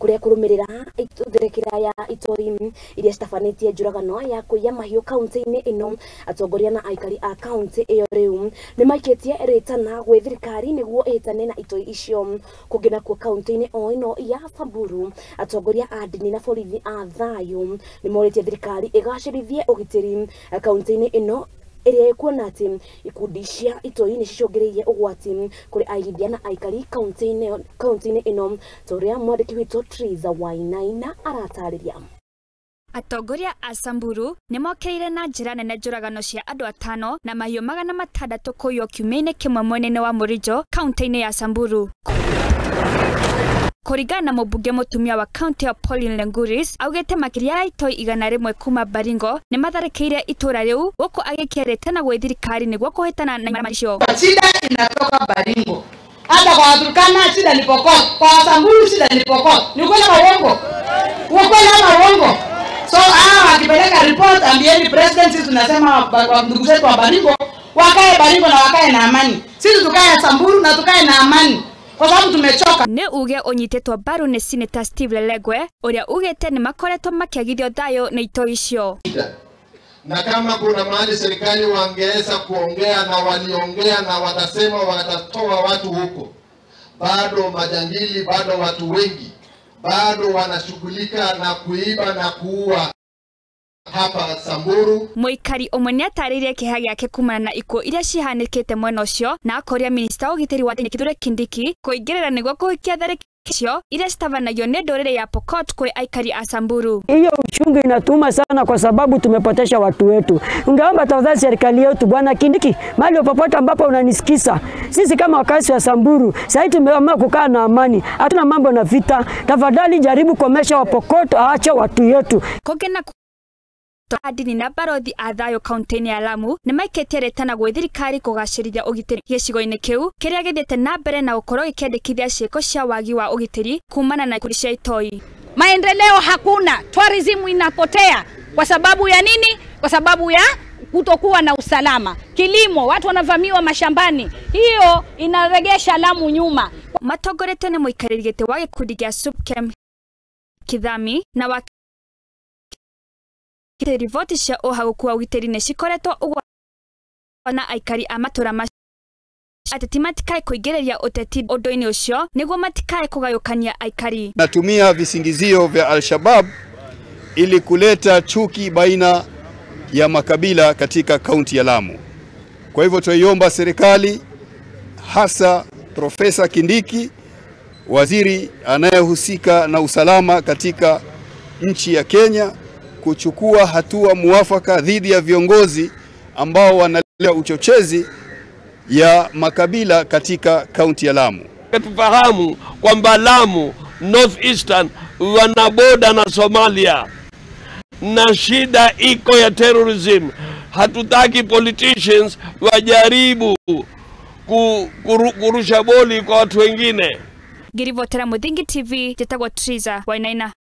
Kuria kurumirira ithirikira ya itoi iria citabanĩtie njũragano ya kũiya mahiũ kaunti-inĩ ĩno. Atongoria na aikari a kaunti ĩyo rĩu nĩmaikĩtie rĩtana gwĩ thirikari nĩguo ĩhĩtane na itoi icio. Kũngĩ nakuo kaunti-inĩ o ĩno ya Samburu, atongoria a ndini na borithi a thayũ nĩmorĩtie thirikari ĩgacĩrithie ũgitĩri kaunti-inĩ ĩno ĩrĩa ĩkuona atĩ ikundi cia itoi nĩcicũngĩrĩirie ũgwati kũrĩ aigithia na aikari kaunti-inĩ ĩno, ta ũrĩa mwandĩki witũ Triza Wainaina aratarĩria. Atongoria a Samburu nĩmokĩrĩire na njĩra nene njũragano cia andũ atano na mahiũ 600 kũiywo kiumia-inĩ kĩmwe mwena-inĩ wa Morijo kaunti-inĩ ya Samburu. Kũringana na mũmbunge mũtumia wa kaunti ya Pauline Lenguris, augĩte makĩria ya itoi 100 kuma Baringo nĩmatharĩkĩire itũra rĩu, gũkũ agĩkia rĩtana gwĩ thirikari nĩguo kũhĩtana na imaramari icio. Shida inatoka Baringo, hata kwa Turkana shida ni Pokot, kwa Samburu shida ni Pokot. Ni ukweli ama uongo? Ukweli ama uongo? So wakipeleka report, ambieni president, sisi tunasema ndugu zetu wa Baringo wakae Baringo na wakae na amani. Sisi tukae Samburu na tukae na amani, kwa sababu tumechoka. Nĩ uge ũnyitĩtwo mbaru nĩ Senator Steve Lelegwe ũrĩa ugĩte nĩ makoretwo makĩagithio thayũ nĩ itoi icio. Na kama kuna mahali serikali wangeweza kuongea na waliongea na watasema watatoa watu huko, bado majangili, bado watu wengi bado wanashughulika na kuiba na kuua hapa Samburu. Mũikari ũmwe nĩatarĩirie kĩeha gĩake kumana na ikuũ iria cihanĩkĩte mwena ũcio na akoria minista wa ũgitĩri wa thĩinĩ Kithure Kindiki kũingĩrĩra nĩguo kũhikia tharĩkĩro icio iria citabanagio nĩ ndũrĩrĩ ya Pokot kũrĩ aikari a Samburu. Hiyo uchungu inatuma sana kwa sababu tumepotesha watu wetu. Ungeomba tafadhali serikali yetu, Bwana Kindiki, mahali popote ambapo unanisikiza, sisi kama wakazi wa Samburu sasa tumeamua kukaa na amani, hatuna mambo na vita. Tafadhali jaribu komesha wa Pokot, aache watu yetu. Kũngĩ adini na barothi a thayũ kaunti-inĩ ya Lamu nĩmaikĩtie rĩtana gwĩ thirikari kũgacĩrithia ũgitĩri gĩcigo-inĩ kĩu kĩrĩa gĩthiĩte na mbere na gũkorwo gĩkĩendekithia ciĩko cia wagi wa ũgitĩri kumana na ikundi cia itoi. Maendeleo hakuna, tourism inapotea kwa sababu ya nini? Kwa sababu ya kutokuwa na usalama. Kilimo, watu wanavamiwa mashambani, hiyo inaregesha Lamu nyuma. Matongoretio nĩ mũikarĩri gĩtĩ wa gĩkundi gĩa Supkem Kithami na wa riboti cia ũhagũku wa ũgitĩri nĩ cikoretwo ũgwati na aikari a matũra macio ateti matikae kũingĩrĩria ũteti ũndũ-inĩ ũcio nĩguo matikae kũgayũkania aikari. Natumia visingizio vya Al-Shabaab ili kuleta chuki baina ya makabila katika kaunti ya Lamu. Kwa hivyo tuiomba serikali, hasa Profesa Kindiki, waziri anayehusika na usalama katika nchi ya Kenya, kuchukua hatua muafaka dhidi ya viongozi ambao wanaleta uchochezi ya makabila katika kaunti ya Lamu. Tufahamu kwamba Lamu North Eastern wana boda na Somalia na shida iko ya terrorism. Hatutaki politicians wajaribu kurusha boli kwa watu wengine. Ngirivotera Muthingi TV, njĩtagwo Triza Wainaina.